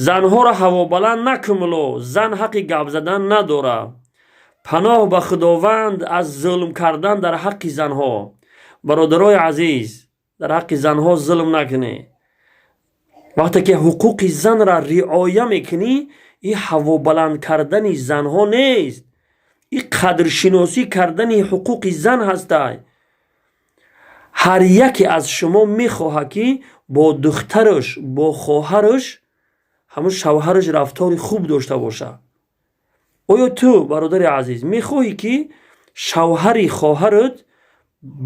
Занҳоро ҳавобаланд накун, мулло. Зан ҳаққи гап задан надора. Паноҳ ба Худованд аз зулм кардан дар ҳаққи занҳо. Бародарои азиз, дар ҳаққи занҳо зулм накунед. Вақте ки ҳуқуқи занра риоя мекунӣ, ин ҳавобаланд кардани занҳо нест, ин қадршиносӣ кардани ҳуқуқи зан ҳастай. Ҳар яке аз шумо мехоҳад, ки бо духтараш, бо хоҳараш ҳамун шавҳараш рафтори хуб дошта бошад. Оё ту, бародари азиз, мехоҳӣ, ки шавҳари хоҳарат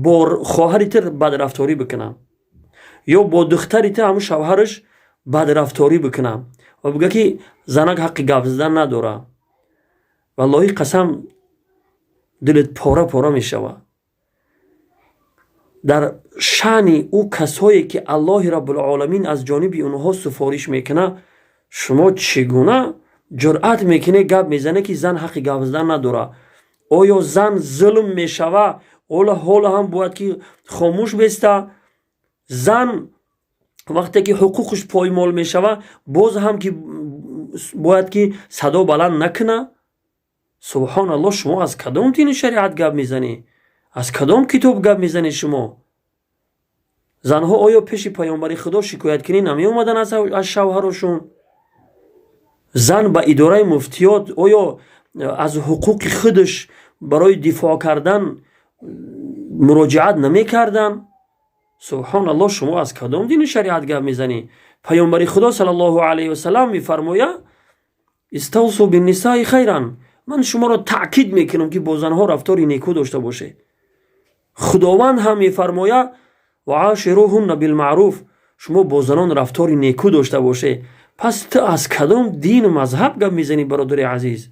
бо хоҳари ту бадрафторӣ бикунад ё бо духтари ту ҳамун шавҳараш бадрафторӣ бикунад ва бигӯяд, ки занак ҳаққи гап задан надорад? Валлоҳи қасам, дилат пора пора мешавад. Дар шаъни ӯ касое, ки Аллоҳи Раббулоламин аз ҷониби онҳо суфориш мекунад, шумо чӣ гуна ҷуръат мекунед, гап мезанед, ки зан ҳаққи гап задан надорад? Оё зан зулм мешава, ҳоло ҳам бояд ки хомӯш беста? Зан вақте ки ҳуқуқаш поймол мешава, боз ҳам ки бояд ки садо баланд накуна? Субҳоналлоҳ, шумо аз кадом дини шариат гап мезанӣ? Аз кадом китоб гап мезанед шумо? Занҳо оё пеши паёмбари Худо шикояткунӣ намеомаданд аз шавҳарошон? Зан ба идораи муфтиёт оё аз ҳуқуқи худаш барои дифоъ кардан муроҷиат намекарданд? Субҳоналлоҳ, шумо аз кадом дини шариат гап мезанӣ? Паёмбари Худо саллаллоҳу алайҳи васалам мефармояд: «Иставсу биннисаи хайран». Ман шуморо таъкид мекунам, ки бо занҳо рафтори некӯ дошта бошед. Худованд ҳам мефармояд: «Ва ошируҳунна билмаъруф». Шумо бо занон рафтори некӯ дошта бошед. Пас ту аз кадом дину мазҳаб гап мезанӣ, бародари азиз?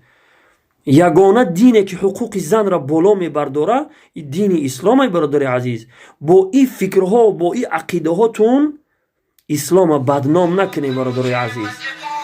Ягона дине, ки ҳуқуқи занро боло мебардора, дини исломай. Бародари азиз, бо ин фикрҳо, бо ин ақидаҳотун ислома бадном накунед, бародарои азиз.